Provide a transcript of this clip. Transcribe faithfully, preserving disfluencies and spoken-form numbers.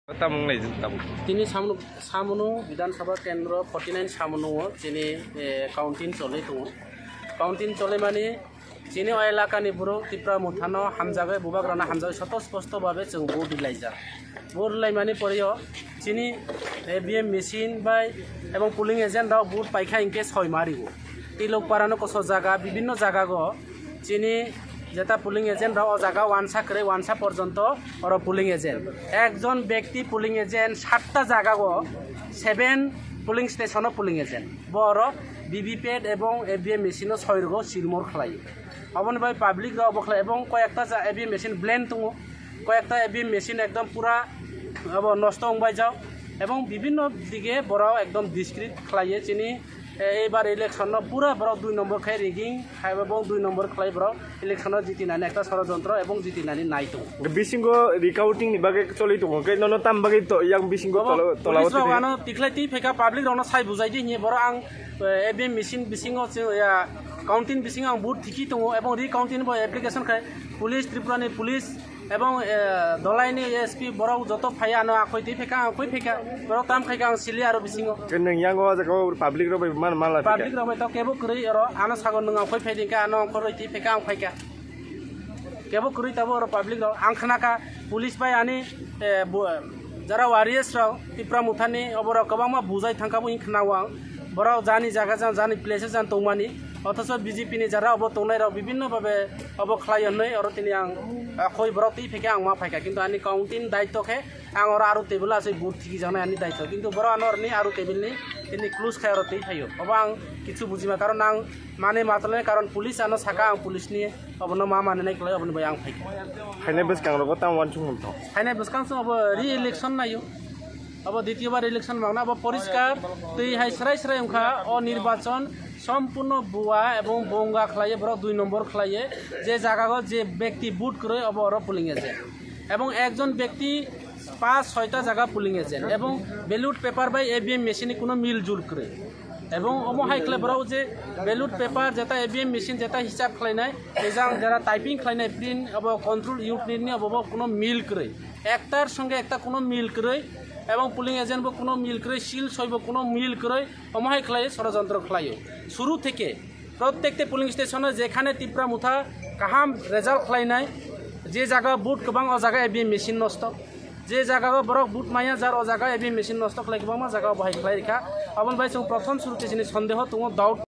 Tamung lai tamung. Tini Samnu, Samnu Bidhan Sabha Kendro forty nine Samnu o chini, eh, counting choli tongo. Counting choli mani chini o elaka ni borok Tipra Motha no hamjagwi, bubagra no hamjagwi soto sposto babe chwng vote rilaijak. Vote rilaimani pore o chini A V M machine bai ebong polling agent rok vote paikha hinkhe soi ma rigo. Tilokpara no koso jaga, bibinno jaga go chini jeta polling agent rok o jaga wansa kwrwi wansa porjonto oro polling agent. Ekjon bekti polling agent satta jaga go seven polling station o polling agent. Bo oro V V P A T ebong A V M machine o soi rwgo silmor khlai. Oboni bai public rok bo khlai ebong koyekta ja A V M machine blend tongo. Koyekta A V M machine ekdom pura abo nosto wngbai jak. Ebong bibinno dige borok ekdom discreet khlaiye chini, eh, eibar election no pura borok dui nombor khai rigging khai ebong dui nombor khlai borok election no jitinani ekta sorojontro ebong jitinani nai tongo. Bisingo recounting ni bagwi choli tongo, khe nono tam bagwi to-, yang bisingo Obo tola-, tola police rok tini? Ano tikhlai twi phaikha, public rokno sai bujai di hinwi borok ang, eh, A V M machine bisingo se, ya, counting bisingo ang vote thiki tongo ebong recounting bo application khai police, Tripura ni police ebong, eh, Dholai ni S P borok joto phai ano akhoi twi phaikha, ang akhoi phaikha, borok tam khaikha ang sili aro bisingo. Khe nwng yang o jaga o public rok bai man mala phaikha? Public rok bai to kebo kwrwi oro ano sago nwng akhoi phai di khe ano akhoi twi phaikha ang phaikha. Kebo kwrwi tabuk oro public rok. Ang khnakha police bai ani, eh, bo-, jara warriors rok Tipra Mothani oborok kwbangma bujai thangkha bo wng khna o ang. Borok jani jaga jan, jani place jan tongmani. Othocho B J P ni jara obo tongnai rok bibinno babe obo khlai hwnwi oro tini ang, ah, khoi borok twi phaikha ang ma phaikha. Kintu ani counting daitto khe ang oro aro table asoi vote thiki jaknai ani daitto. Kintu borok ano oroni aro table ni tini close khai oro twi phaio. Obo ang kichu bujima karon ang mane matolnai karon police ano saka ang police ni Obono ma manwi nai kwlai, oboni bai ang phaikha. Hainai bwskang rogo tamo uansukmung tong? Hainai bwskang chwng obo re-election naio. Obo ditiyo bar election mangna, obo poriskar twi hai srai srai wngkha, o nirbachon sompurno bua ebong bonga khlaiye, borok dui nombor khlaiye, je jagago je bekti vote kwrwi obo oro polling agent. Ebong ekjon bekti pas soita jaga polling agent, ebong ballot paper bai A V M machine ni kuno mil jul kwrwi. Ebong omo hai khlai borok je ballot paper jeta A V M machine jeta hisab khlainai, ejang jera typing khlainai print abo control unit ni abo bo kuno mil kwrwi. Ektar songe ekta kuno mil kwrwi, ebong polling agent bo kuno mil kwrwi, seal soi bo kuno mil kwrwi, omo hai khlai sorojontro khlaio. Suru theke prottekte polling station o jekhane Tipra Motha kaham result khlainai, je jaga vote kwbang o jaga A V M machine nosto. Je jaga o borok vote maya jar o jaga A V M machine nosto khlai kwbangma jaga o bahai khlai rikha. Aboni bai chwng prothom suru te chini sondeho tongo, doubt